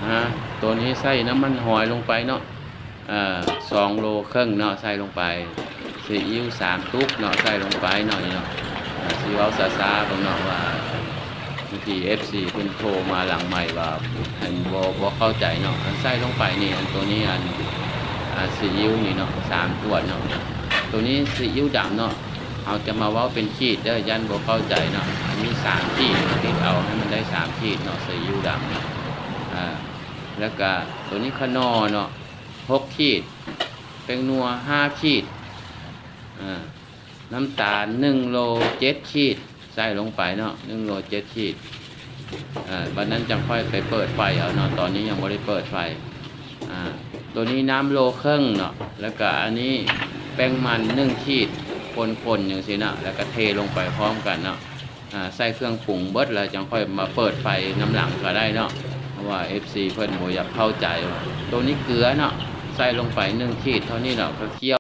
ອາ ໂຕນີ້ໃສ່ນ້ຳມັນຫອຍລົງໄປເນາະ ເອີ ສອງໂລເຄິ່ງເນາະ ໃສ່ລົງໄປ. ຊີອິ້ວສາມຕຸກເນາະ ໃສ່ລົງໄປເນາະ ນີ້ເນາະ. ອາ ຊິເວົ້າຊ້າໆເບິ່ງເນາະ ວ່າບາງທີເອັຟຊີເພິ່ນໂທມາຫຼັງໄມວ່າ ອັນ ບໍ່ ບໍ່ເຂົ້າໃຈເນາະ. ອັນໃສ່ລົງໄປນີ້ ອັນໂຕນີ້ ອັນ ອາ ຊີອິ້ວນີ້ເນາະ ສາມຂວດເນາະ. ໂຕນີ້ຊີອິ້ວດຳເນາະ ເຮົາຈະມາເວົ້າເປັນຂີດເດີ ຢ້ານບໍ່ເຂົ້າໃຈເນາະ. ອັນນີ້ສາມຂີດ ຕິດເອົາໃຫ້ມັນໄດ້ສາມຂີດເນາະ ຊີອິ້ວດຳເນາະ. ອາ ແລ້ວກະໂຕນີ້ຂະໜໍ່ເນາະ ຫົກຂີດ, ແປ້ງນົວຫ້າຂີດ, ອາ ນ້ຳຕານໜຶ່ງໂລເຈັດຂີດ ໃສ່ລົງໄປເນາະ ໜຶ່ງໂລເຈັດຂີດ. ອາ ບັດນັ້ນຈັ່ງຄ່ອຍໄປເປີດໄຟເອົາເນາະ ຕອນນີ້ຍັງບໍ່ໄດ້ເປີດໄຟ. ອາ ໂຕນີ້ນ້ຳໂລເຄິ່ງເນາະ ແລ້ວກະອັນນີ້ແປ້ງມັນໜຶ່ງຂີດ ຄົນໆ ຈັ່ງຊີ້ເນາະ ແລ້ວກະເທລົງໄປພ້ອມກັນເນາະ. ອາ ໃສ່ເຄື່ອງປຸງເບິດແລ້ວ ຈັ່ງຄ່ອຍມາເປີດໄຟນຳຫຼັງກະໄດ້ເນາະ ເພາະວ່າເອັຟຊີເພິ່ນບໍ່ຢາກເຂົ້າໃຈວ່າ. ໂຕນີ້ເກືອເນາະ ໃສ່ລົງໄປໜຶ່ງຂີດເທົ່ານີ້ເນາະ ກະຂ້ຽ